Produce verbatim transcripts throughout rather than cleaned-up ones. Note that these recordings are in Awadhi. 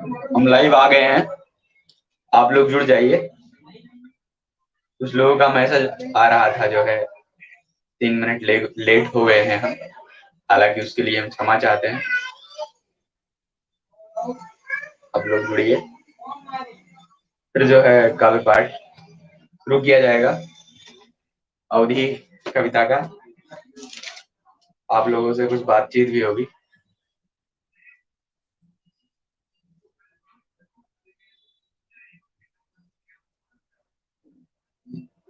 हम लाइव आ गए हैं, आप लोग जुड़ जाइए। कुछ लोगों का मैसेज आ रहा था जो है तीन मिनट ले, लेट हो गए हैं हम, हालांकि उसके लिए हम क्षमा चाहते हैं। आप लोग जुड़िए, फिर जो है काव्य पाठ शुरू किया जाएगा। अवधी कविता का आप लोगों से कुछ बातचीत भी होगी।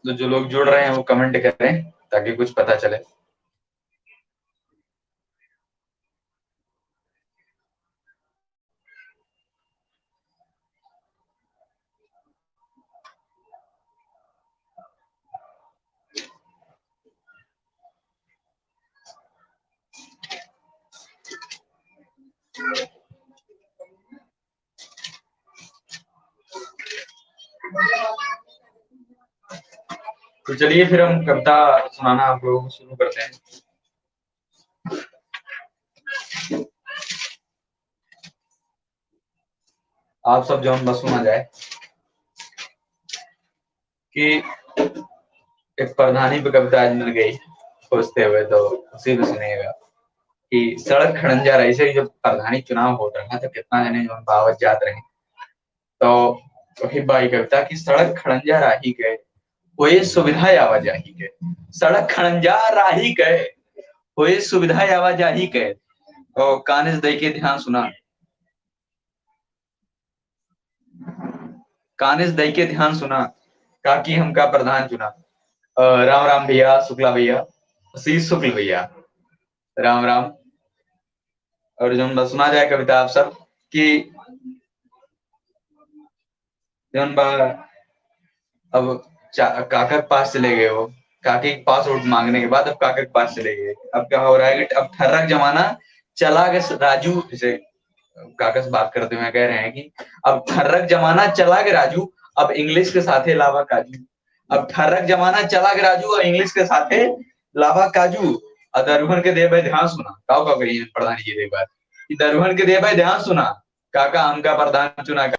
तो जो लोग जुड़ रहे हैं वो कमेंट करें ताकि कुछ पता चले। तो चलिए फिर हम कविता सुनाना आप लोगों को शुरू करते हैं। आप सब जौन बा सुना जाए कि एक प्रधानी पे कविता आज मिल गई खोजते हुए, तो उसी पे सुनिएगा कि सड़क खड़ंजा रही से जब प्रधानी चुनाव होत रहा तो कितना जने जौन बा आवत जात रहे। तो वही बाई कविता कि सड़क खड़ंजा राही के, होए सुविधा आवाजाही के। सड़क खड़ंजा राही के, होए सुविधा आवाजाही के। तो कानिस दई के ध्यान सुना, कानिस दई के ध्यान सुना, काकी हमका प्रधान चुना। अ, राम राम भैया, शुक्ला भैया, आशीष शुक्ल भैया, राम राम। और जौन बा सुना जाए कविता आप सब कि जौन बा अब चा-, काका के पास चले गए हो, काकी के पास वोट मांगने के बाद अब काका के पास चले गए। अब क्या हो रहा है कि अब ठर्रक जमाना चला गए स-, राजू, जैसे काका से बात करते हुए कह रहे हैं कि अब ठर्रक जमाना चला गए राजू, अब इंग्लिश के साथे लावा काजू। अब ठर्रक जमाना चला गए राजू, अब इंग्लिश के साथे लावा काजू। और दरुहन के देबे ध्यान सुना, का का कही प्रधानी जी एक बार कि दरुहन के देबे ध्यान सुना, काका हमका प्रधान चुना।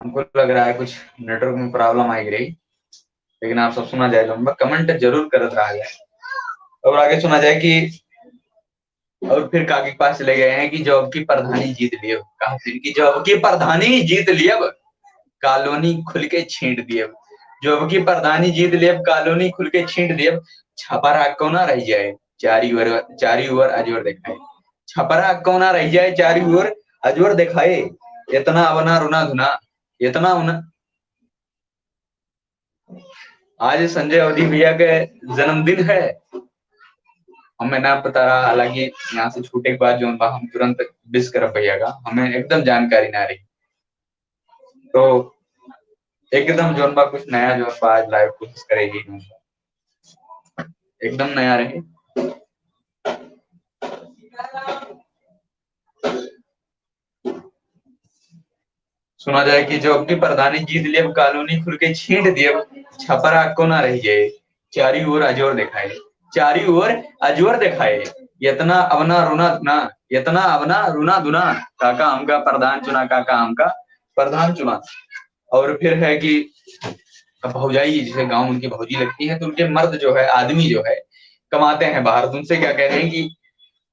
हमको लग रहा है कुछ नेटवर्क में प्रॉब्लम आई रही, लेकिन आप सब सुना जाए, लंबा कमेंट जरूर करत रहा जाए। और आगे सुना जाए कि और फिर काकी के पास चले गए हैं कि जो अब की प्रधानी जीत लियब, कहा फिर कि जो अब की प्रधानी जीत लियब, कॉलोनी खुल के छींट दियब। जो अब की प्रधानी जीत लियब, कॉलोनी खुल के छींट दियब। छपरा कोना रह जाए, चारी ओर, चारी ओर अजोर दिखाए। छपरा कोना रह जाए, चारी ओर अजोर दिखाए। इतना अवना रुना धुना, इतना उना। आज संजय अवधी भैया के जन्मदिन है, हमें ना पता रहा, हालांकि यहाँ से छूटे के बाद जौन बा हम तुरंत विश करब भैया का, हमें एकदम जानकारी ना रही। तो एकदम जौन बा कुछ नया जौन बा आज लाइव कोशिश करेगी, एकदम नया रहे। सुना जाए कि जो अब की प्रधानी जीत लियब, कॉलोनी खुल के छींट दियब, छपरा कोना रह जाए, चारी ओर अजोर दिखाए, चारी ओर अजोर दिखाए। इतना अवना रुना धुना, इतना अवना रुना धुना, काका हमका प्रधान चुना, काका हमका प्रधान चुना। और फिर है कि अब भौजाई, जैसे गांव उनकी भौजी लगती है, तो उनके मर्द जो है, आदमी जो है, कमाते हैं बाहर, तो उनसे क्या कह रहे हैं कि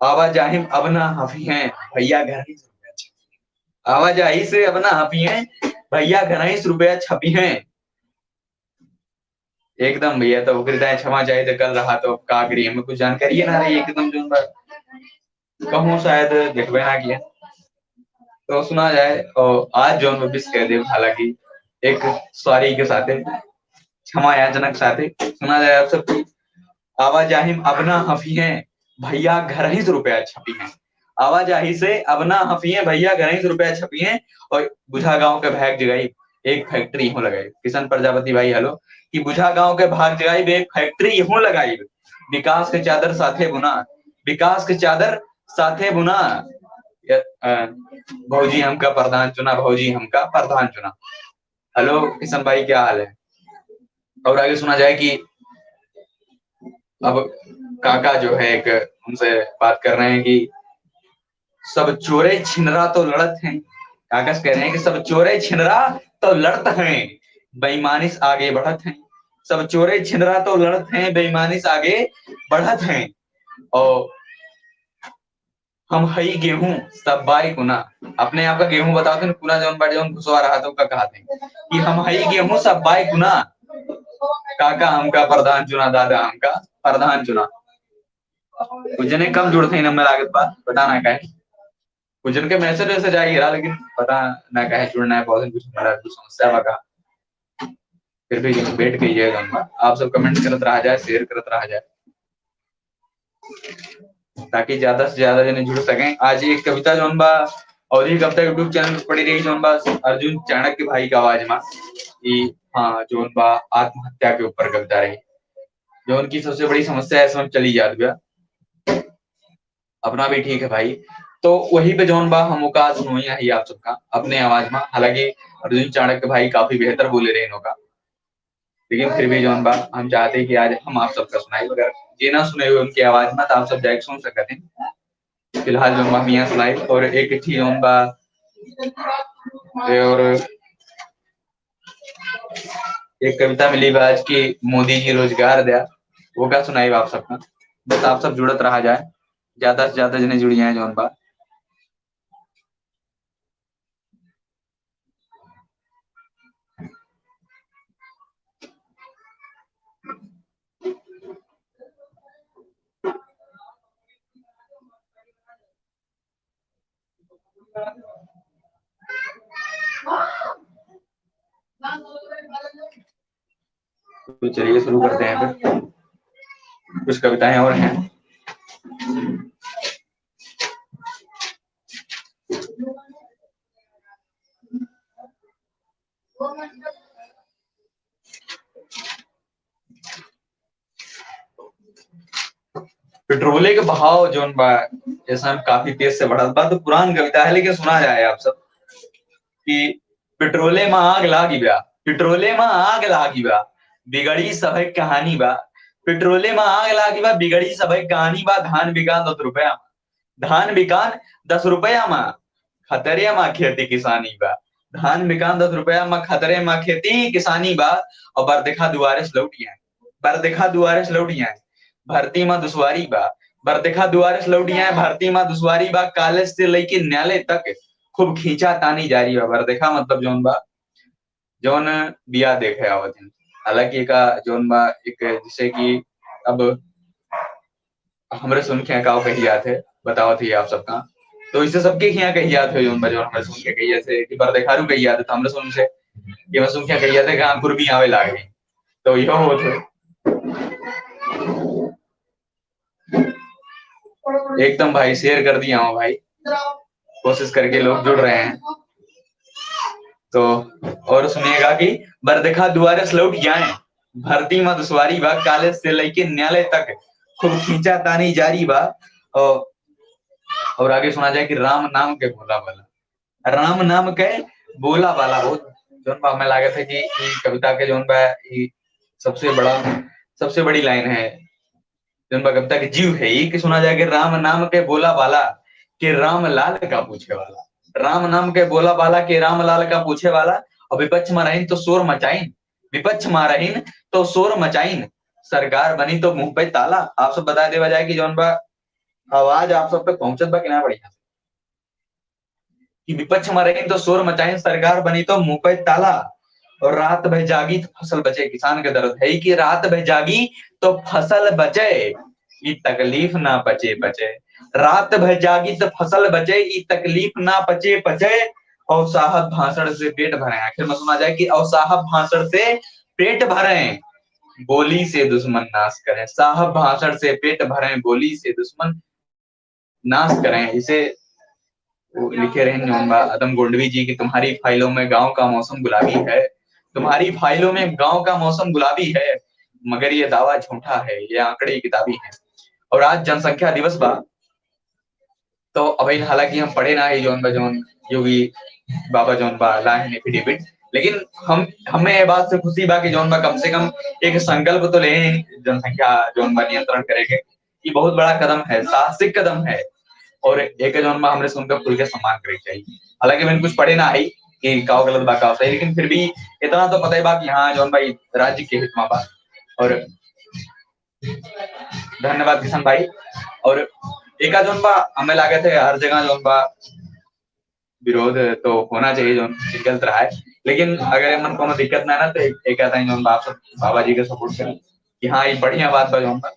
आवाजाही अब ना हफी हैं भैया घर ही से रुपया छपी हैं। आवाजाही से अब ना हफी हैं भैया घर ही से रुपया छपी हैं। एकदम भैया, तो ओकरे दाएं क्षमा चाहे तो कल रहा, तो अब का करी, हमें कुछ जानकारी ना रही एकदम, जौन बा कहूँ शायद देखबे ना किया। तो सुना जाए, और आज जौन बा विश कह देब, हालांकि एक सॉरी के साथे, क्षमा याचना के साथे सुना जाए आप सब की, आवाजाही में अब ना हफी हैं भैया घर ही से रुपया छपी हैं। आवाजाही से अब ना हफी हैं भैया घर ही से रुपया छपी हैं। और बुझा गांव के भाग जगाई, एक फैक्ट्री हो लगाई। किशन प्रजापति भाई हेलो, कि बुझा गांव के भाग जगाई, एक फैक्ट्री हो लगाई। विकास के चादर साथे बुना, विकास के चादर साथे बुना। य-, अ, भौजी हमका प्रधान चुना, भौजी हमका प्रधान चुना। हेलो किशन भाई, क्या हाल है? और आगे सुना जाए कि अब काका जो है एक उनसे बात कर रहे हैं कि सब चोरे छिनरा तो लड़त हैं। काका से कह रहे हैं कि सब चोरे छिनरा तो लड़त हैं, बेईमानी से आगे बढ़त हैं। सब चोरे छिनरा तो लड़त हैं, बेईमानी से आगे बढ़त हैं। और हम हई गेहूं सब बाई कुना, अपने आप का गेहूं बतावत हैं, कुना जौन बाटे जौन भुसवा रहत है ओका कहत हैं कि हम हई गेहूं सब बाई कुना। काका हमका प्रधान चुना, दादा हमका प्रधान चुना। कुछ जने कम जुड़त हैं, हमें लागत बा, पता ना काहे। कुछ जन के message वैसेज आई रहा, लेकिन पता ना काहे जुड़ना है, बहुत दिन कुछ हमारा कुछ समस्या बा का। फिर भी wait कीजिएगा, आप सब comment करत रहा जाए, share करत रहा जाए, ताकि ज्यादा से ज्यादा जने जुड़ सकें। आज एक कविता जौन बा, और ये कविता YouTube channel पर पड़ी रही, जौन बा अर्जुन चाणक्य भाई का आवाज में, ई, हाँ, जौन बा आत्महत्या के ऊपर कविता रही, जौन की सबसे बड़ी समस्या है, समझ चली जात बा। अपना भी ठीक है भाई। तो वही पे जौन बा हम ओका सुनोई है आप सबका अपने आवाज में। हालांकि अर्जुन चाणक्य भाई काफी बेहतर बोले रहे इनों का, लेकिन फिर भी जौन बा हम चाहते हैं कि आज हम आप सबका सुनाई। अगर जे ना सुने हुए उनकी आवाज में, तो आप सब जाके सुन सकते हैं। फिलहाल जौन बा हम यहाँ सुनाई। और एक थी जौन बा, और एक कविता मिली बा आज की, मोदी जी रोजगार द्या, वो का सुनाई बा आप सबका। बस आप सब जुड़त रहा जाए, ज्यादा से ज्यादा जने जुड़ जाए जौन बा। तो चलिए शुरू करते हैं फिर। कुछ कविताएं और हैं। पेट्रोले के भाव जौन बा, ये समय काफी तेज से बढ़त बा। तो पुरान कविता है, लेकिन सुना जाए आप सब कि पेट्रोले में आग लागी बा, पेट्रोले में आग लागी बा, बिगड़ी सभे कहानी बा। पेट्रोले में आग लागी बा, बिगड़ी सभे कहानी बा। धान बिकान दस रुपया में, धान बिकान दस रुपया में, खतरे में खेती किसानी बा। धान बिकान दस रुपया में, खतरे में खेती किसानी बा। और बरदेखा दुआरे से लौट आए, बरदेखा दुआरे से लौट आए, भर्ती में दुश्वारी बा। बरदेखा दुआरे से लौट आए, भर्ती में दुश्वारी बा। कॉलेज से लेके न्यायालय तक खूब खींचा तानी जारी बा। बरदेखा मतलब जौन बा, जौन बियाह देखे आवत हैं। हालांकि एका जौन बा एक, जैसे कि अब हमरे सुन के का कही जात है, बतावत ही आप सबका। तो इसे सबके यहाँ कही जात है, जौन बा, जौन हमरे सुन के कही जात है कि बरदेखारू कही जात है, तो हमरे सुन से कि मैं सुन के कही जात है कि हाँ, कुर्मी आवे लाग गई। तो यह होत है। एकदम भाई, share कर दिया हूँ भाई, कोशिश करके लोग जुड़ रहे हैं। तो और सुनिएगा कि बरदेखा दुआरे से लौट आए, भर्ती में दुश्वारी बा, कॉलेज से लेके न्यायालय तक खूब खींचा तानी जारी बा। और, और आगे सुना जाए कि राम नाम के बोला बाला, राम नाम के बोला बाला। बहुत जौन बा, हमें लागत है कि ई कविता के जौन बा, ई सबसे बड़ा, सबसे बड़ी line है, जौन बा कविता के जीव है, ई कि सुना जाए कि राम नाम के बोला बाला, के राम लाल का पूछे वाला, राम नाम के बोला बाला, के राम लाल का पूछे वाला। और विपक्ष में रहिन तो शोर मचाइन, विपक्ष में रहिन तो शोर मचाइन, सरकार बनी तो मुंह पे ताला। आप सब बता देवा जाए कि जौन बा आवाज आप सब पे पहुंचत बा कि ना बढ़िया से, कि विपक्ष में रहिन तो शोर मचाइन, सरकार बनी तो मुंह पे ताला। और रात भर जागी तो फसल बचे, किसान के दर्द है कि रात भर जागी तो फसल बचे, ई तकलीफ ना पचे पचे। रात भर जागी तो फसल बचे, ई तकलीफ ना पचे पचे। और साहब भाषण से पेट भरे, आखिर में सुना जाए कि और साहब भाषण से पेट भरे, बोली से दुश्मन नाश करें। साहब भाषण से पेट भरे, बोली से दुश्मन नाश करें। इसे वो लिखे रहे जौन बा आदम गोंडवी जी कि तुम्हारी फाइलों में गांव का मौसम गुलाबी है, तुम्हारी फाइलों में गांव का मौसम गुलाबी है, मगर ये दावा झूठा है, ये आंकड़े किताबी हैं। और आज जनसंख्या दिवस बा, तो अभी हालांकि हम पढ़े ना है जौन बा, जौन योगी बाबा जौन बा लाए हैं affidavit, लेकिन हम, हमें ये बात से खुशी बा कि जौन बा कम से कम एक संकल्प तो ले हैं जनसंख्या जौन बा नियंत्रण करे के। ये बहुत बड़ा कदम है, साहसिक कदम है, और एक जौन बा हमरे सुनकर खुल के सम्मान करे के चाहिए। हालांकि मैंने कुछ पढ़े ना आई कि का गलत बा का सही, लेकिन फिर भी इतना तो पता ही बा कि हाँ जौन बा ई राज्य के हित में बा। और धन्यवाद किशन भाई। और एका जौन बा हमें लागत है हर जगह जौन बा विरोध तो होना चाहिए, जौन चीज गलत रहा है, लेकिन अगर मन कोनो दिक्कत ना ना तो एक, एक आधा जौन बा आप सब बाबा जी के सपोर्ट करें कि हाँ ये बढ़िया बात बा जौन बा।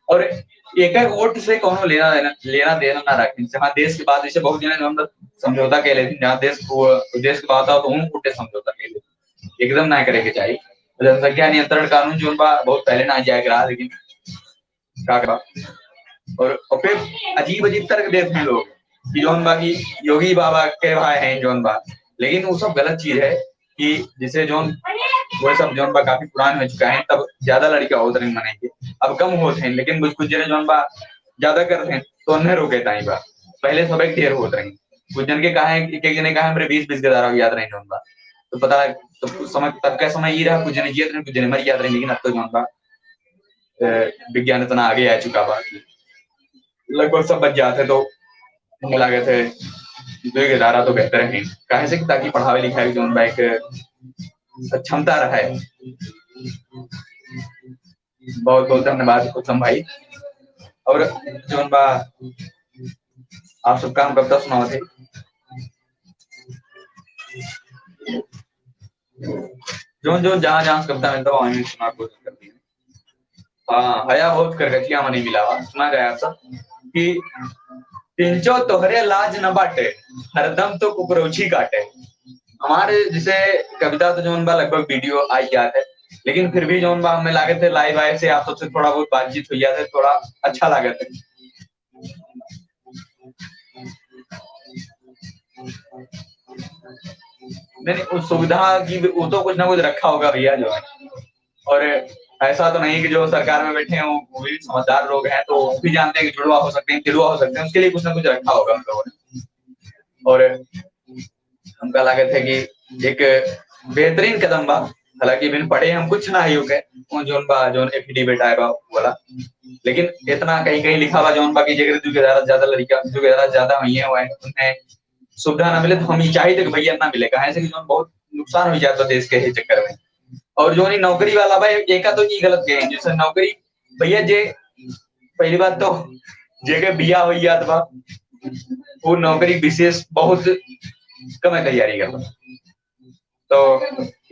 और एक एक वोट से कोनो लेना देना, लेना देना ना रखें। जहाँ देश की बात, जैसे बहुत जने जौन बा समझौता कह लेते हैं, जहाँ देश को, देश की बात आओ तो उन वोट से समझौता कह लेते हैं, एकदम ना करे के चाहिए। जनसंख्या नियंत्रण कानून जौन बा बहुत पहले ना जाए के रहा, लेकिन का बा। और, और फिर अजीब अजीब तर्क देते हैं लोग कि जौन बा कि योगी बाबा के भाई हैं जौन बा, लेकिन वो सब गलत चीज है कि जैसे जौन वो सब जौन बा काफी पुरान हो चुका है, तब ज्यादा लड़का होत रहे मनाई के, अब कम होत हैं, लेकिन कुछ कुछ जने जौन बा ज्यादा करते हैं तो उन्हें रोके ताई बा। पहले सब एक ढेर होत रहे, कुछ जन के कहा है, एक एक जने कहा हमरे बीस बीस के दारा याद रहे जौन बा, तो पता तो उस समय तब का समय ये रहा, कुछ जने जियत रहे, कुछ जने मर जात रहे, लेकिन अब तो जौन बा अ, विज्ञान इतना आगे आ चुका बा कि लगभग सब बच जाते, तो हमें लागत है दुई के दारा तो बेहतर है, काहे से कि ताकि पढ़ावे लिखावे जौन बा एक सक्षमता रहा है। बहुत बहुत धन्यवाद उत्तम भाई। और जौन बा आप सब काम कविता सुनावत है, जौन जौन जहाँ जहाँ से कविता मिलता है वहीं सुना कोशिश करती है। हाँ, हया बहुत करगचिया मनी मिलावा। सुना जाए आप सब कि "तिनचो तोहरे लाज न बाटे, हरदम तो कुकरौछी काटे।" हमारे जैसे कविता तो जौन बा लगभग वीडियो आई जात है, लेकिन फिर भी जौन बा हमें लागत है लाइव आए से आप सबसे थोड़ा बहुत बातचीत हो जात है, थोड़ा अच्छा लागत है। नहीं, नहीं, उस सुविधा की भी, वो तो कुछ ना कुछ रखा होगा भैया जो है। और ऐसा तो नहीं कि जो सरकार में बैठे हैं वो, वो भी समझदार लोग हैं, तो वो भी जानते हैं कि जुड़वा हो सकते हैं, तिड़वा हो सकते हैं, उसके लिए कुछ ना कुछ रखा होगा हम लोगों ने। और हमका लागत है कि एक बेहतरीन कदम बा। हालांकि बिन पढ़े हम कुछ ना ही हो गए, वो जौन बा, जौन एफडी बेटा है बा वाला, लेकिन इतना कहीं कहीं लिखा बा जौन बा कि जेकर दू के ज्यादा, ज्यादा लड़का, दू के ज्यादा, ज्यादा हुई है, वो है, उन्हें सुविधा ना मिले, तो हम ये चाहिए कि भैया ना मिले, काहे से कि जौन बहुत नुकसान हो जाता देश के चक्कर में। और जौन ई नौकरी वाला बा, एका तो ई गलत गए हैं, जैसे नौकरी, भैया जे पहली बात तो जेके बिया हो जात बा, वो नौकरी विशेष बहुत कम है तैयारी करता। तो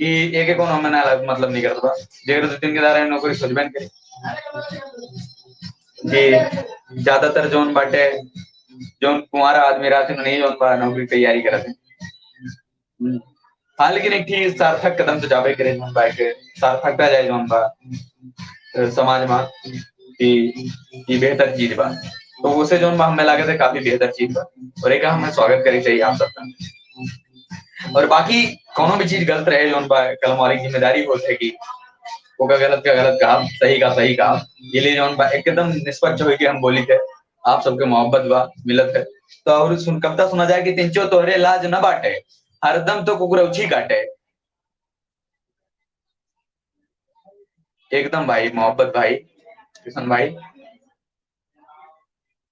ई एके कोनो हमें ना लग-, मतलब नहीं करत बा। जेकर दो तीन के दारा नौकरी सोचबे न करी। कि ज्यादातर जौन बाटे, जौन कुंवारा आदमी रहते नहीं जौन बा नौकरी तैयारी करत है। हम्म। हाँ, लेकिन एक ठीक सार्थक कदम तो जाबे करे जौन बा, एक सार्थकता जाए जौन बा, अ, समाज में कि, कि बेहतर चीज बा। तो उसे जौन बा हमें लागत है काफी बेहतर चीज बा। और एक हमें स्वागत करे चाहिए आप सबका। और बाकी कोनो भी चीज गलत रहे, जौन बा कलम वाली जिम्मेदारी होत है कि ओका गलत का गलत कहा, सही का सही कहा। ये लिए जौन बा एकदम निष्पक्ष होके हम बोली थे, आप सबके मोहब्बत बा, मिलत है। तो और सुन, कविता सुना जाए कि "तिनचो तोहरे लाज न बाटे, हरदम तो कुकुरौछी काटे।" एकदम भाई, मोहब्बत भाई, किशन भाई।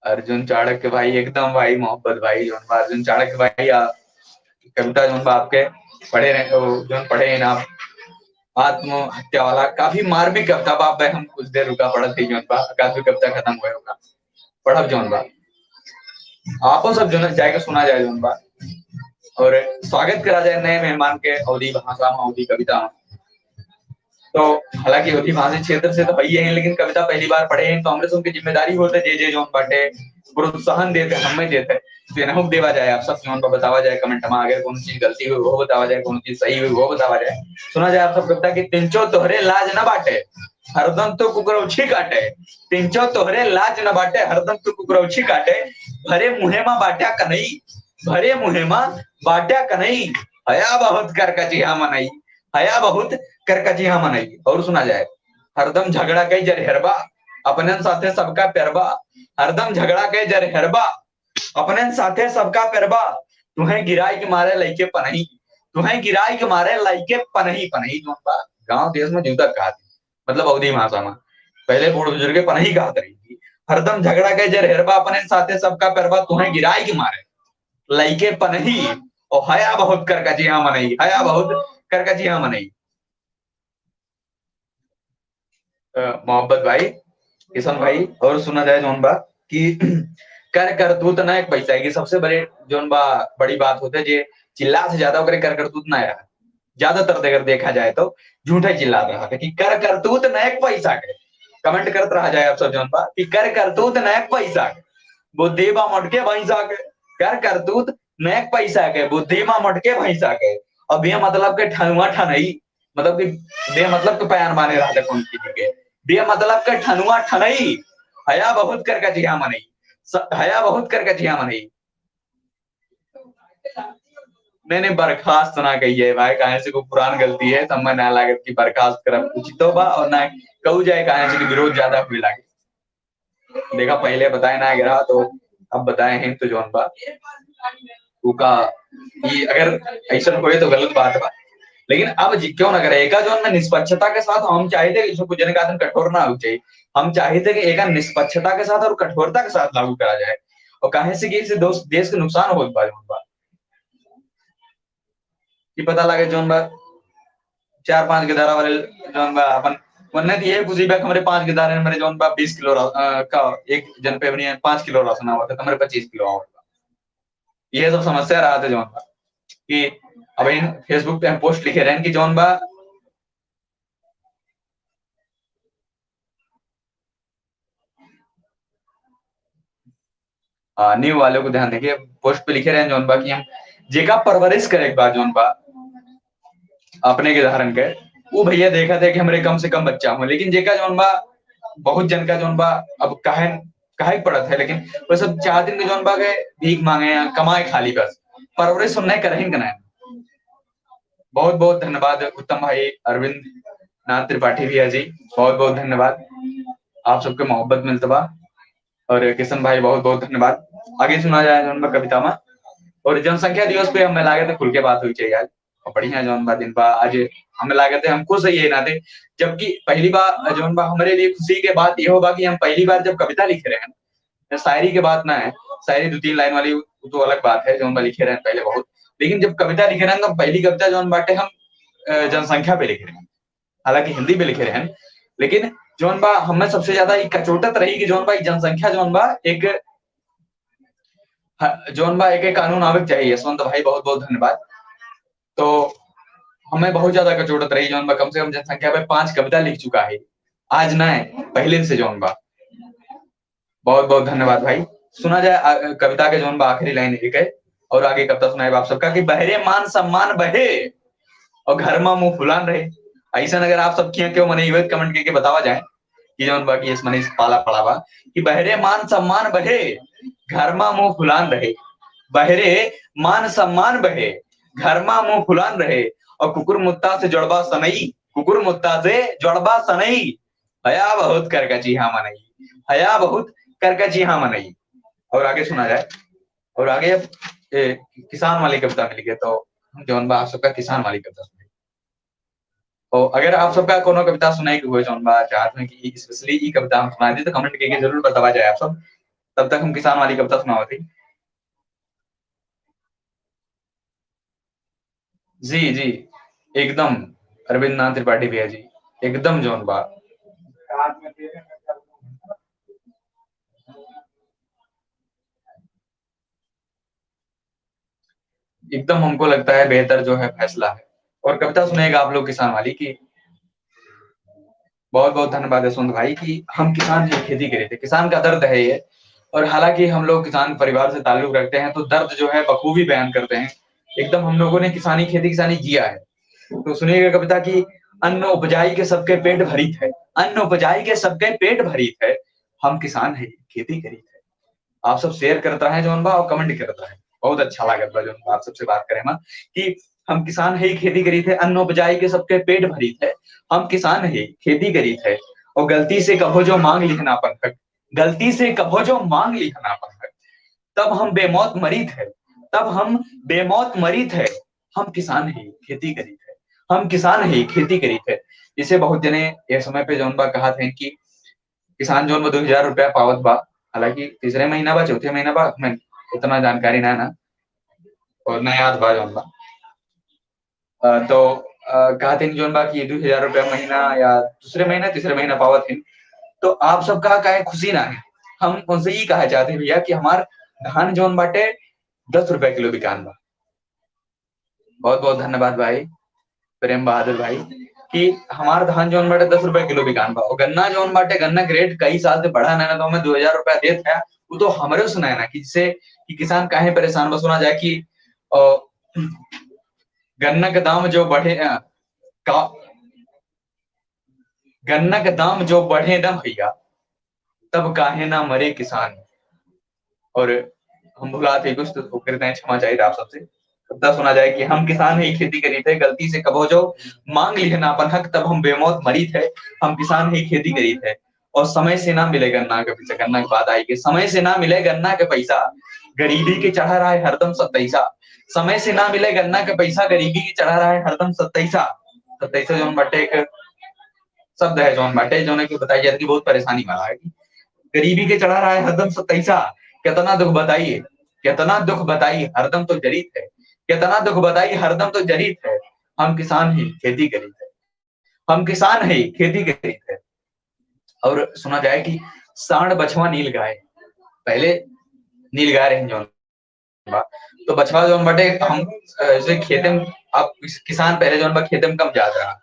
अर्जुन चाणक्य भाई, एकदम भाई, मोहब्बत भाई, जौन बा अर्जुन चाणक्य भाई, आ, कविता जौन बा आपके पढ़े रहे, ओ, जौन पढ़े हैं ना आप, आत्महत्या वाला, काफी मार्मिक कविता बा। अब हम कुछ देर रुका पढ़त ही जौन बा, काफी कविता खत्म हुए होगा, पढ़ब जौन बा, आपो सब जौन जाके सुना जाए जौन बा, और स्वागत करा जाए नए मेहमान के अवधी भाषा में, अवधी कविता में। तो हालांकि अवधी भाषी क्षेत्र से तो भैया हैं, लेकिन कविता पहली बार पढ़े हैं, तो हमरे सबके जिम्मेदारी होते जे जे जौन बाटे प्रोत्साहन देते, हमें देते, तो इन्हों को देवा जाए, आप सब जौन बा बतावा जाए, कमेंट में अगर कौन चीज गलती हुई वो बतावा जाए, कौन चीज सही हुई वो बतावा जाए। सुना जाए आप सब कविता कि "तिनचो तोहरे लाज न बाटे, हरदम तो कुकरौछी काटे।" "तिनचो तोहरे लाज न बाटे, हरदम तो कुकरौछी काटे। भरे मुहे मा बाट्या कनई, भरे मुहे मा बाट्या कनई। हया बहुत करकचिहा मनई, हया बहुत करकचिहा मनई।" और सुना जाए, "हरदम झगड़ा कई जरहरबा, अपनन साथे सबका प्यारबा। हरदम झगड़ा कई जरहरबा, अपनन साथे सबका प्यारबा। तुहें गिराई के मारे लइके पनही, तुहैं गिराई के मारे लइके पनही, पनही जौन बा गाँव देश में जूता कहत, मतलब अवधी भाषा में पहिले बूढ़ बुजुर्ग के पनही कहत रही थी। हरदम झगड़ा के जर हेरबा अपने साथे सबका पेरबा तुहैं गिराई के मारे लइके पनही, और हया बहुत करकचिहा मनई, हया बहुत करकचिहा मनई। अ, मोहब्बत भाई, किशन भाई, और सुना जाए जौन बा कि कर करतूत ना एक पैसा है, कि सबसे बड़े जौन बा बड़ी बात होते जे चिल्ला से ज्यादा ओकरे कर करतूत ना यार। ज्यादातर अगर देखा जाए तो झूठा ही चिल्लात रहा था कि कर करतूत ना एक पैसा के। कमेंट करत रहा जाए आप सब जौन बा कि कर करतूत ना एक पैसा के, बुद्धि बा मोटके भैंसा के। कर करतूत ना एक पैसा के, बुद्धि बा मोटके भैंसा के। अब ये मतलब के ठनुआ ठनई, मतलब कि बेमतलब के बयान माने रहते कौन चीज के, बेमतलब के ठनुआ ठनई। हया बहुत करकचिहा मनई, स-, हया बहुत करकचिहा मनई। नहीं, नहीं, बर्खास्त ना कहिए भाई, काहे से कोई पुरान गलती है, तो हमें ना लागत कि बर्खास्त करब उचितो बा, और ना कहू जाए, काहे से कि विरोध ज्यादा हुए लागे। देखा, पहिले बताए ना गिरा, तो अब बताए हैं, तो जौन बा, उका, ई अगर ऐसन होए, तो गलत बात बा। लेकिन अब जी, क्यों ना करे, एका जौन में निष्पक्षता के साथ हम चाहते कि इसको कुछ जन का आदमी कठोर ना हो चाहिए, हम चाहते कि एका निष्पक्षता के साथ और कठोरता के साथ लागू करा जाए, और काहे से कि इससे दोस्त, देश के नुकसान होत बा, जौन बा। कि पता लगे जौन बा चार पाँच गिदारा वाले जौन बा अपन, उन्हें तो ये खुशी बा कि हमरे पाँच गिदारे, हमरे जौन बा बीस किलो रा-, अ, का एक जन पे अपनी पाँच किलो राशन आवत है, तो हमरे पच्चीस किलो आवत बा। ये सब समस्या रहत है जौन बा कि अब इन Facebook पे हम पोस्ट लिखे रहन कि जौन बा आ, न्यू वाले को ध्यान देखिए, पोस्ट पे लिखे रहन जौन बा कि हम जेका परवरिश करे के बा जौन बा अपने के धारन के, वो भैया देखा थे कि हमरे कम से कम बच्चा हो, लेकिन जेका जौन बा बहुत जन का जौन बा अब काहे, काहे पड़त है, लेकिन वो सब चाहते हैं कि जौन बा के भीख मांगे या कमाए खाली बस, परवरिश उन्हें करहिन के नहीं। बहुत बहुत धन्यवाद उत्तम भाई अरविंद नाथ त्रिपाठी भैया जी, बहुत बहुत धन्यवाद, आप सबके मोहब्बत मिलत बा। और किशन भाई बहुत बहुत धन्यवाद। आगे सुना जाए जौन बा कविता में। और जनसंख्या दिवस पे हमें लागे तो खुल के बात हुई चाहिए आज, और बढ़िया जौन बा दिन बा आज, हमें लागे थे हम खुश है ये नाते, जबकि पहली बार जौन बा हमारे लिए खुशी के बात ये हो बा कि हम पहली बार जब कविता लिख रहे हैं, शायरी के बात ना है, शायरी दो तीन लाइन वाली वो तो अलग बात है, जौन बा लिखे रहे हैं पहले बहुत, लेकिन जब कविता लिखे रहे हैं तो पहली कविता जौन बाटे हम, अ, जनसंख्या पे लिखे रहे हैं, हालांकि हिंदी में लिखे रहे हैं, लेकिन जौन बा हमें सबसे ज्यादा ई कचोटत रही कि जौन बा ई जनसंख्या जौन बा एक ह-, जौन बा एक, एक कानून आवे के चाहिए। यशवंत भाई बहुत बहुत धन्यवाद। तो हमें बहुत ज्यादा कचोटत रही जौन बा कम से कम जनसंख्या पे पांच कविता लिख चुका है, आज ना है, पहले से जौन बा। बहुत बहुत धन्यवाद भाई। सुना जाए आ, कविता के जौन बा आखिरी लाइन एक है, और आगे कविता सुनाए आप सबका कि बहरे मान सम्मान बहे और घर मा मुंह फुलान रहे। ऐसा अगर आप सब किया क्यों मने इवे कमेंट करके बतावा जाए कि जौन बा कि इस मने इस पाला पड़ा बा कि बहरे मान सम्मान बहे, घर मा मुंह फुलान रहे। बहरे मान सम्मान बहे, घर मा मुंह फुलान रहे, और कुकुर मुत्ता से जड़बा सनई, कुकुर मुत्ता से जड़बा सनई। हया बहुत करकचिहा मनई, हया बहुत करकचिहा मनई। और आगे सुना जाए, और आगे, ए, किसान वाली कविता मिल गई, तो हम जौन बा आप सबका किसान वाली कविता सुनाई। तो अगर आप सबका कोनो कविता सुनाई के हुए जौन बा चाहत हैं कि specially ई कविता हम सुना दी, तो कमेंट करके जरूर बतावा जाए आप सब। तब तक हम किसान वाली कविता सुनावत ही। जी, जी, एकदम अरविंद नाथ त्रिपाठी भैया जी, एकदम जौन बा। एकदम हमको लगता है बेहतर जो है फैसला है। और कविता सुनेगा आप लोग किसान वाली की। बहुत बहुत धन्यवाद यशवंत भाई कि हम किसान हैं, खेती करे थे, किसान का दर्द है ये। और हालांकि हम लोग किसान परिवार से ताल्लुक रखते हैं, तो दर्द जो है बखूबी बयान करते हैं। एकदम हम लोगों ने किसानी, खेती किसानी जिया है। तो सुनिएगा कविता कि अन्न उपजाई के सबके पेट भरित है, अन्न उपजाई के सबके पेट भरित है, हम किसान है, खेती करीत है। आप सब शेयर करत रहे जौन बा और कमेंट करत रहे, बहुत अच्छा लागत बा जौन बा आप सबसे बात करे मा कि हम किसान है, खेती करीत है, अन्न उपजाई के सबके पेट भरीत है। हम किसान है, खेती करीत है, और गलती से कभो जो मांग लिहन आपन हक, गलती से कभो जो मांग लिहन आपन हक, तब हम बेमौत मरीत है, तब हम बेमौत मरीत है, हम किसान ही खेती करीत है, हम किसान ही खेती करीत है। जैसे बहुत जने ये समय पे जौन बा कहत हैं कि किसान जौन बा दो हजार रुपया पावत बा, हालांकि तीसरे महीना बा, चौथे महीना बा, हमें उतना जानकारी ना ना, और ना याद बा जौन बा। अ, तो, अ, कहत हैं जौन बा कि दो हजार रुपया महीना या दूसरे महीना, तीसरे महीना पावत हैं, तो आप सबका काहे खुशी ना है? हम उनसे ई कहा चाहते हैं भैया कि हमार धान जौन बाटे दस रुपया किलो बिकान बा। बहुत बहुत धन्यवाद भाई प्रेम बहादुर भाई कि हमार धान जौन बाटे दस रुपया किलो बिकान बा, और गन्ना जौन बाटे, गन्ना के रेट कई साल से बढ़ा ना, ना तो हमें दो हजार रुपया देत है, वो तो हमरे सुनाए ना कि जिससे कि किसान काहे परेशान बा। सुना जाए कि, अ, गन्ना के दाम जो बढ़े, अ, का, गन्ना के दाम जो बढ़े ना भैया, तब काहे ना मरे किसान। और हम भुलात है कुछ, तो ओकरे ताईं क्षमा चाहिए आप सबसे। कविता सुना जाए कि हम किसान है, खेती करीत है, गलती से कबो जो मांग लिहे ना अपन हक, तब हम बेमौत मरीत है। हम किसान है, खेती करीत है, और समय से ना मिले गन्ना के पैसा, गन्ना के बाद आई के समय से ना मिले गन्ना के पैसा, गरीबी के चढ़ा रहा है हरदम सत्ताईसा। समय से ना मिले गन्ना के पैसा, गरीबी के चढ़ा रहा है हरदम सत्ताईसा। सत्ताईसा जौन बाटे एक शब्द है जौन बाटे, जौन है कि बताई जात कि बहुत परेशानी वाला है। गरीबी के चढ़ा रहा है हरदम सत्ताईसा, कितना दुख बताई, कितना दुख बताई, हरदम तो जरीत है, कितना दुख बताई, हरदम तो जरीत है। हम किसान ही खेती करीत है, हम किसान ही खेती करीत है। और सुना जाए कि सांड बछवा नील गाय, पहले नील गाय रहे जौन बा, तो बछवा जौन बाटे हम, अ, जैसे खेते में, आप किस-, किसान पहले जौन बा खेते में कम जात रहा,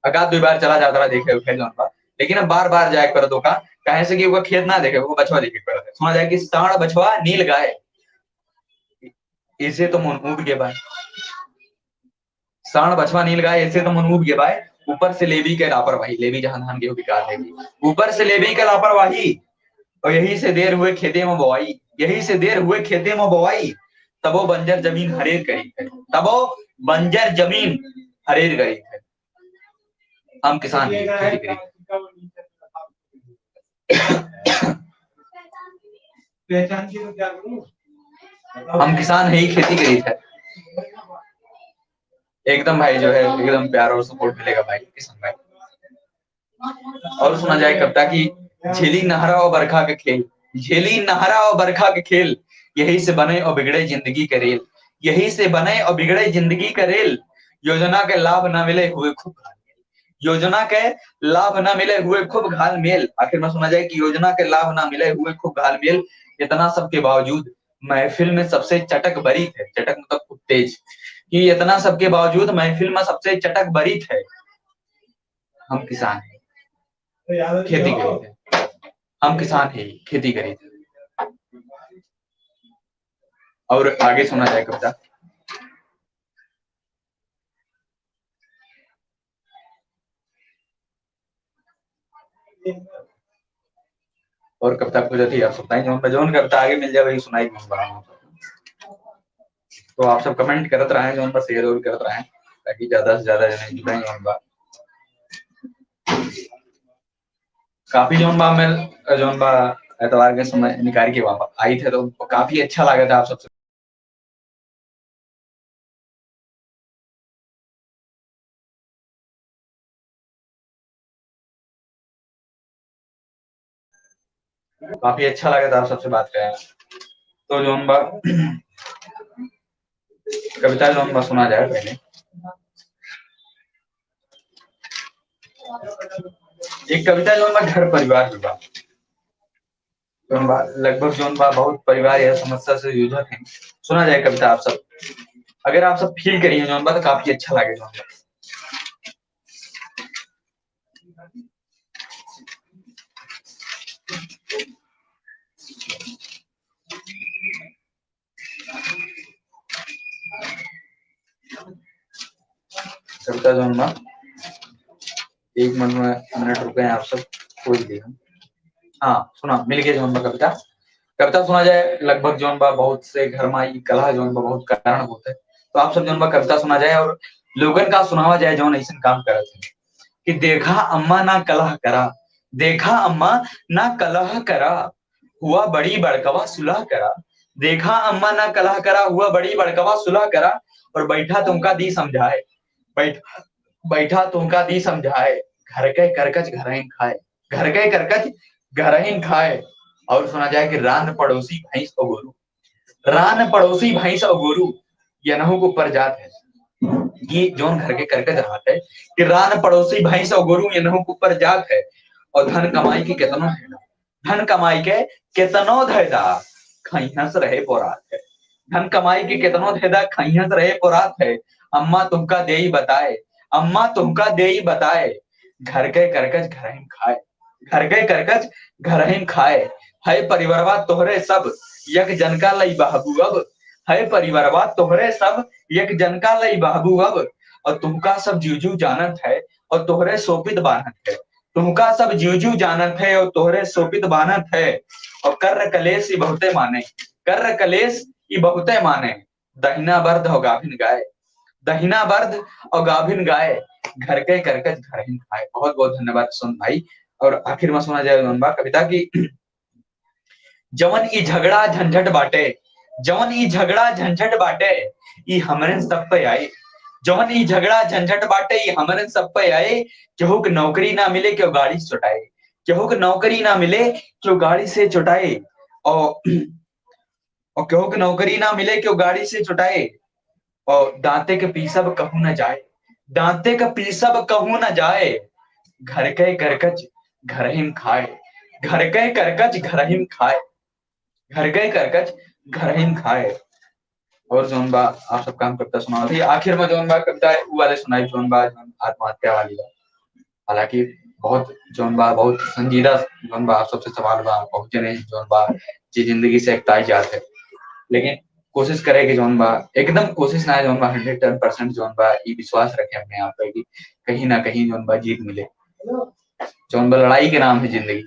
एकाध दो बार चला जात रहा देखे उखे जौन बा, लेकिन अब बार बार जाए के पड़त ओका, काहे से कि ओका खेत ना देखे, ओका बछवा देखे के पड़त है। सुना जाए कि सांड बछवा नील गाय, इसे तो मन ऊब गे बा। सांड बछवा नील गाय, ऐसे तो मन ऊब गे बाय। ऊपर से लेवी के लापरवाही, लेवी जहाँ धान गेहूं बिकात है, ऊपर से लेवी के लापरवाही, और यही से देर हुए खेते में बोआई, यही से देर हुए खेते में बोआई, तबो बंजर जमीन हरेर करी है, तबो बंजर जमीन हरेर करी है। हम किसान ही खेती करी। हम किसान ही खेती करीत है। एकदम भाई जो है, एकदम प्यार और support मिलेगा भाई, किसान भाई। और सुना जाए कविता कि झेली नहरा और बरखा के खेल, झेली नहरा और बरखा के खेल, यही से बने और बिगड़े जिंदगी के रेल, यही से बने और बिगड़े जिंदगी के रेल। योजना के लाभ ना मिले हुए खूब घालमेल, योजना के लाभ ना मिले हुए खूब घालमेल। आखिर में सुना जाए कि योजना के लाभ ना मिले हुए खूब घालमेल, इतना सबके बावजूद महफिल में सबसे चटक बरीत है, चटक मतलब खूब तेज, कि इतना सबके बावजूद महफिल में सबसे चटक बरीत है। हम किसान हैं, खेती करीत है, हम किसान हैं, खेती करीत है। और आगे सुना जाए कविता। और कविता पूछत ही आप सब ताई, जौन बा, जौन कविता आगे मिल जाए, वही सुनाई, जौन बा। तो आप सब comment करत रहें, जौन बा, share और करत रहें, ताकि ज्यादा से ज्यादा जने जुड़ें, जौन बा। काफी जौन बा, मैं जौन बा, एतवार के समय निकाल के वहाँ पर आई थे, तो काफी अच्छा लगा था आप सबसे। काफी अच्छा लगा था आप सबसे बात करें। तो जौन बा, कविता जौन बा सुना जाए पहले। एक कविता जौन बा घर परिवार पे बा। जौन बा, लगभग जौन बा बहुत परिवार यह समस्या से जूझत हैं। सुना जाए कविता आप सब। अगर आप सब feel करिए जौन बा तो काफी अच्छा लगे जौन बा। कविता जौन बा, एक मिनट में, मिनट रुके हैं, आप सब खोज लिए हम। हाँ, सुना, मिल गया जौन बा कविता। कविता सुना जाए, लगभग जौन बा बहुत से घर में ई कलह जौन बा बहुत कारण होते। तो आप सब जौन बा कविता सुना जाए और लोगन का सुनावा जाए जौन ऐसन काम करत हैं कि देखा अम्मा ना कलह करा, देखा अम्मा ना कलह करा, हुआ बड़ी बड़कवा सुलह करा। देखा अम्मा ना कलह करा, हुआ बड़ी बड़कवा सुलह करा। और बैठा तुमका दी समझाए, बैठ-, बैठा तुमका दी समझाए, घर के करकच घरहिन खाए, घर के करकच घरहिन खाए। और सुना जाए कि रान पड़ोसी भैंस और गोरू, रान पड़ोसी भैंस और गोरू, यनहू के ऊपर जात है। कि जौन घर के करकच रहत है, कि रान पड़ोसी भैंस और गोरू, यनहू के ऊपर जात है। और धन कमाई के केतनो है ना, धन कमाई के केतनो धैदा, खइहस रहे पोरात है। धन कमाई के केतनो धैदा, खइहस रहे पोरात है। अम्मा तुमका देई बताए, अम्मा तुमका देई बताए, घर के करकच घरहिन खाए, घर के करकच घरहिन खाए। है परिवारवा तोहरे सब, एक जनका लई बहबू अब। है परिवारवा तोहरे सब, एक जनका लई बहबू अब। और तुमका सब जीव जीव जानत है, और तोहरे सोपित बान्हत है। तुमका सब जीव जीव जानत है और तोहरे सोपित बान्हत है। और कर्र कलेस ई बहुते माने, कर्र कलेस ई बहुते माने। दहिना बर्द हो गाभिन गाय, दहिना बर्द और गाभिन गाय, घर के करकच घरहिन खाए। बहुत बहुत धन्यवाद सुन भाई। और आखिर में सुना जाए जौन बा कविता की, जवन ई झगड़ा झंझट बाटे, जवन ई झगड़ा झंझट बाटे, ई हमरन सब पे आए। जवन ई झगड़ा झंझट बाटे, ई हमरन सब पे आए। केहू के नौकरी ना मिले, केहू गाड़ी से चोटाए। केहू के नौकरी ना मिले, केहू गाड़ी से चोटाए। और, और केहू के नौकरी ना मिले, केहू गाड़ी से चोटाए। और दांते के पीसब कहूँ न जाए, दांते के पीसब कहूँ न जाए। घर के करकच घरहिन खाए, घर के करकच घरहिन खाए, घर के करकच घरहिन खाए। और जौन बा, आप सब काम कविता सुनावत है। आखिर में जौन बा कविता है, उ वाले सुनाई जौन बा, जौन आत्महत्या वाली बा। हालांकि बहुत जौन बा, बहुत संजीदा जौन बा, आप सबसे सवाल बा, बहुत जने जौन बा, जे जिंदगी से एकताई जात है, लेकिन कोशिश करे कि जौन बा, एकदम कोशिश ना है जौन बा, हंड्रेड टेन परसेंट जौन बा, ई विश्वास रखे अपने आप पे कि कहीं ना कहीं जौन बा, जीत मिले। जौन बा, लड़ाई के नाम है जिंदगी।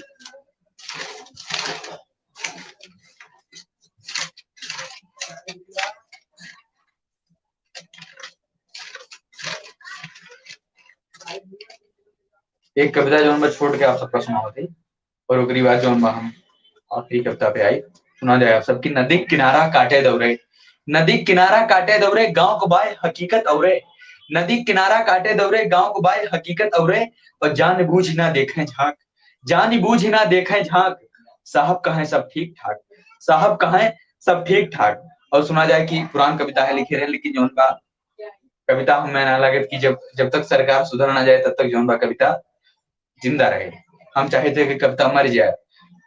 एक कविता जौन बा छोड़ के आप सबका सुनावत है, और ओकरी बाद जौन बा हम आखिरी कविता पे आई। सुना जाए आप सबकी। नदी किनारा काटे दौरे, नदी किनारा काटे दौरे, गाँव को बाय हकीकत औरे। नदी किनारा काटे दौरे, गाँव को बाय हकीकत औरे, और जान बूझ ना देखे झांक, जान बूझ ना देखे झांक। साहब कहें सब ठीक ठाक, साहब कहें सब ठीक ठाक। और सुना जाए कि पुरान कविता है लिखे रहे, लेकिन जौन बा कविता हमें ना लगे कि जब, जब तक सरकार सुधर ना जाए, तब तक जौन बा कविता जिंदा रहे। हम चाहते हैं कि कविता मर जाए,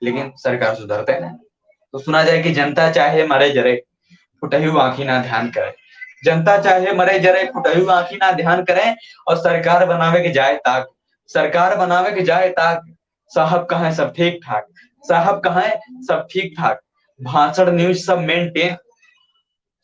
लेकिन सरकार सुधरते नहीं। तो सुना जाए कि जनता चाहे मरे जरे, फुटहु आँखी ना ध्यान करे। जनता चाहे मरे जरे, फुटहु आँखी ना ध्यान करे, और सरकार बनावे के जाए ताक, सरकार बनावे के जाए ताक, साहब कहें सब ठीक ठाक, साहब कहें सब ठीक ठाक। भाषण न्यूज सब मेंटेन,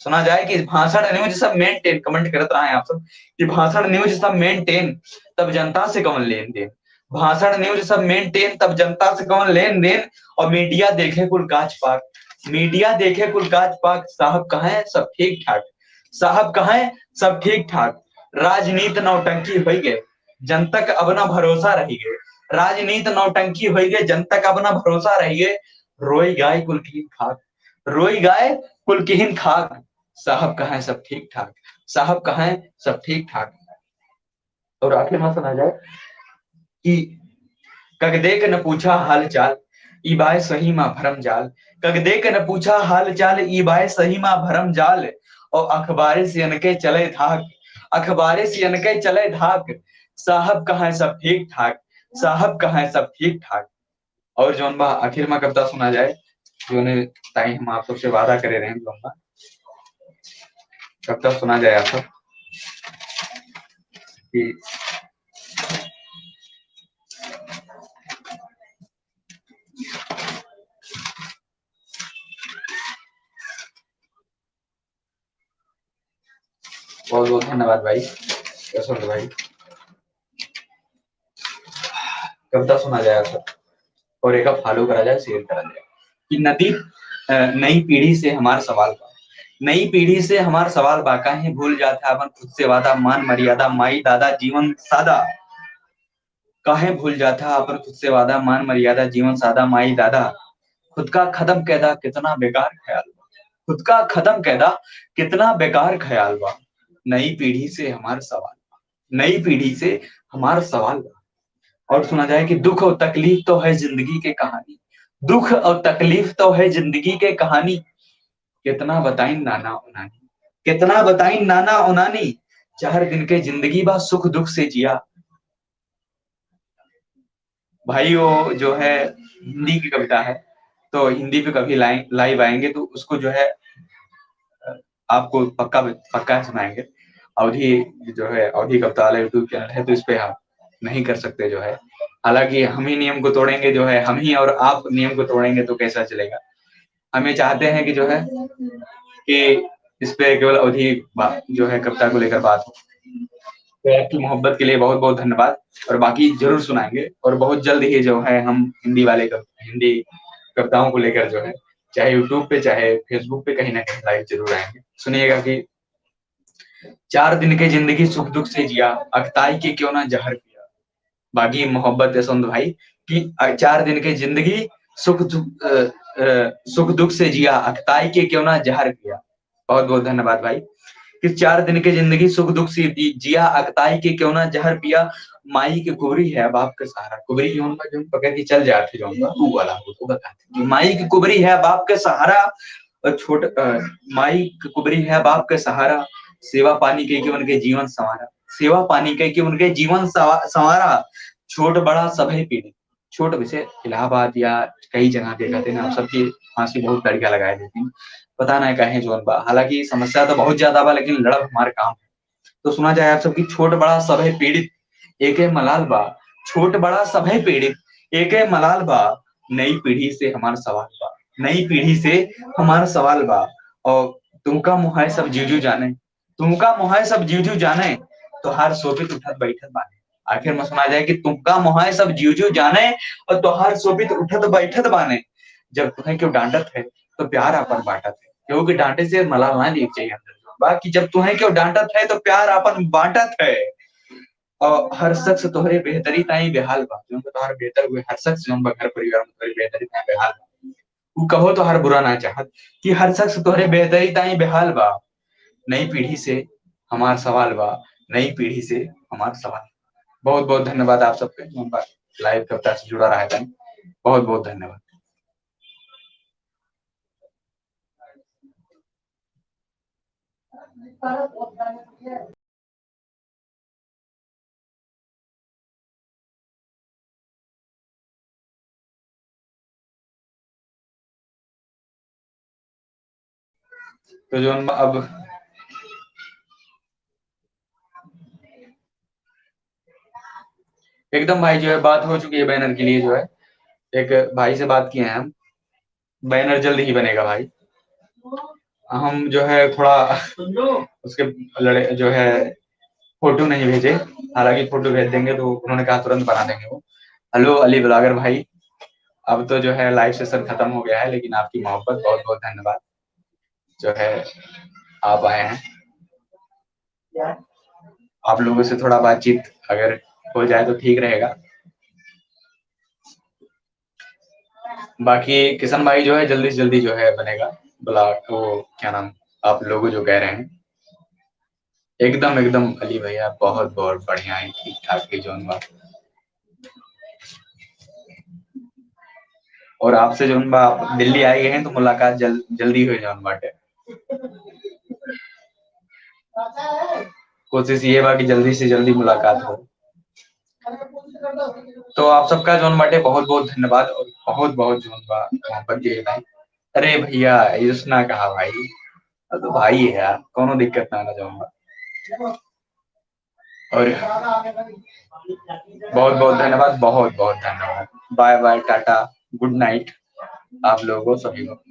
सुना जाए कि भाषण न्यूज सब मेंटेन, कमेंट करत रहे हैं आप सब कि भाषण न्यूज सब मेंटेन, तब जनता से कौन लेन देन। भाषण न्यूज सब मेंटेन, तब जनता से कौन लेन देन। और मीडिया देखे कुल काच पाक, मीडिया देखे कुल काच पाक। साहब कहें सब ठीक ठाक, साहब कहें सब ठीक ठाक। राजनीत नौटंकी होई गए, जनता का अब ना भरोसा रही गए। राजनीत नौटंकी होई गए, जनता का अब ना भरोसा रही गए। रोई गाय कुल किहिन खाक, रोई गाय कुल किहिन खाक। साहब कहें सब ठीक ठाक, साहब कहें सब ठीक ठाक। और आखिर में सुना जाए कि कगदे के न पूछा हाल चाल, ई बाय सही मा भरम जाल। कगदे के न पूछा हाल चाल, ई बाय सही मा भरम जाल। और अखबारे से अनके चले धाक, अखबारे से अनके चले धाक। साहब कहें सब ठीक ठाक, साहब कहें सब ठीक ठाक। और जौन बा आखिर में कविता सुना जाए, जौन ताई हम आप सबसे वादा करे रहे, जौन बा कविता सुना जाए आप सब कि बहुत बहुत धन्यवाद भाई, यशवंत भाई। कविता सुना जाए आप सब और एका फॉलो करा जाए, शेयर करा जाए कि नदी, अ, नई पीढ़ी से हमार सवाल बा, नई पीढ़ी से हमार सवाल बा, काहे भूल जात है अपन खुद से वादा, मान मर्यादा, माई दादा जीवन सादा। काहे भूल जात है अपन खुद से वादा, मान मर्यादा जीवन सादा, माई दादा। खुद का खत्म कैदा कितना बेकार ख्याल बा, खुद का खत्म कैदा कितना बेकार ख्याल बा। नई पीढ़ी से हमार सवाल बा, नई पीढ़ी से हमार सवाल बा। और सुना जाए कि दुख और तकलीफ तो है जिंदगी के कहानी, दुख और तकलीफ तो है जिंदगी के कहानी। कितना बताइन नाना और नानी, कितना बताइन नाना और नानी, चार दिन के जिंदगी बा, सुख दुख से जिया। भाई, वो जो है हिंदी की कविता है, तो हिंदी पे कभी लाइ-, live आएंगे तो उसको जो है, अ, आपको पक्का, पक्का सुनाएंगे। अवधी जो है, अवधी कविता वाला YouTube channel है, तो इस पे हम नहीं कर सकते जो है। हालांकि हम ही नियम को तोड़ेंगे जो है, हम ही और आप नियम को तोड़ेंगे तो कैसा चलेगा? हम ये चाहते हैं कि जो है कि इस पे केवल अवधी बा-, जो है कविता को लेकर बात हो। तो आपकी मोहब्बत के लिए बहुत बहुत धन्यवाद, और बाकी जरूर सुनाएंगे, और बहुत जल्द ही जो है हम हिंदी वाले कव-, हिंदी कविताओं को लेकर जो है चाहे YouTube पे चाहे Facebook पे कहीं ना कहीं live जरूर आएंगे। सुनिएगा कि चार दिन के जिंदगी सुख दुख से जिया, अकताई के क्यों ना जहर पिया। बाकी मोहब्बत यशवंत भाई कि, अ, चार दिन के जिंदगी सुख दु-, अ, अ, सुख दुख से जिया, अकताई के क्यों ना जहर पिया। बहुत बहुत धन्यवाद भाई। कि चार दिन के जिंदगी सुख दुख से जी-, जिया, अकताई के क्यों ना जहर पिया। माई के कुबरी है, बाप के सहारा। कुबरी जौन बा, जौन पकड़ के चल जात है, जौन बा, ऊ वाला, ऊ बताते कि माई के कुबरी है, बाप के सहारा, और छोट, अ, माई के कुबरी है, बाप के सहारा, सेवा पानी कइके उनके जीवन संवारा, सेवा पानी कइके उनके जीवन सवा-, संवारा, छोट बड़ा सभे पीड़ित। छोट वैसे इलाहाबाद या कई जगह देखा थे ना, आप सबकी फांसी बहुत लड़िया लगाए देती, पता ना काहे जौन बा। हालांकि समस्या तो बहुत ज्यादा बा, लेकिन लड़ब हमार काम है। तो सुना जाए आप सबकी, छोट बड़ा सभे पीड़ित एके मलाल बा, छोट बड़ा सभे पीड़ित एके मलाल बा, नई पीढ़ी से हमार सवाल बा, नई पीढ़ी से हमार सवाल बा। और तुमका मोहाय सब जीव जीव जाने, तुमका मोहाय सब जीव जीव जाने, तोहार सोपित उठत बैठत बाने। आखिर में सुना जाए कि तुमका मोहाय सब जीव जीव जाने और तोहार सोपित उठत बैठत बाने। जब तुम्हें क्यों डांटत है तो प्यार आपन बांटत है, क्योंकि डांटे से मलाल ना लीक चाहिए अंदर। बाकी जब तुम्हें क्यों डांटत है तो प्यार आपन बांटत है। और हर शख्स तोहरे बेहतरी ताई बेहाल बा, जौन बा तोहर बेहतर हुए, हर शख्स जौन बा घर परिवार में तोहरे बेहतरी ताई बेहाल बा। उ कहो तोहर बुरा ना चाहत कि हर शख्स तोहरे बेहतरी ताई बेहाल बा। नई पीढ़ी से हमार सवाल बा, नई पीढ़ी से हमार सवाल। बहुत बहुत धन्यवाद आप सबके, जौन बा live कविता से जुड़ा रहा है। बहुत बहुत धन्यवाद। तो जौन बा अब एकदम भाई जो है बात हो चुकी है banner के लिए, जो है एक भाई से बात किए हैं हम, banner जल्द ही बनेगा भाई। हम जो है थोड़ा उसके लड़े जो है photo नहीं भेजे, हालांकि photo भेज देंगे तो उन्होंने कहा तुरंत बना देंगे वो। Hello अली blogger भाई, अब तो जो है live session खत्म हो गया है, लेकिन आपकी मोहब्बत, बहुत बहुत धन्यवाद जो है आप आए हैं। आप लोगों से थोड़ा बातचीत अगर हो जाए तो ठीक रहेगा। बाकी किशन भाई जो है जल्दी से जल्दी जो है बनेगा, बोला वो क्या नाम, आप लोग जो कह रहे हैं। एकदम एकदम अली भैया बहुत बहुत बढ़िया है, ठीक ठाक है जौन बा। और आपसे जौन बा आप दिल्ली आए गए हैं तो मुलाकात जल, जल्दी हो जौन बाटे। कोशिश ये बा कि जल्दी से जल्दी मुलाकात हो। तो आप सबका जौन बाटे बहुत बहुत धन्यवाद और बहुत बहुत जौन बा मोहब्बत दिए भाई। अरे भैया, ऐसा ना कहा भाई, अब तो भाई है यार, कोनो दिक्कत ना ना जौन बा। और बहुत बहुत धन्यवाद, बहुत बहुत धन्यवाद। Bye bye, टाटा, good night आप लोगों सभी को।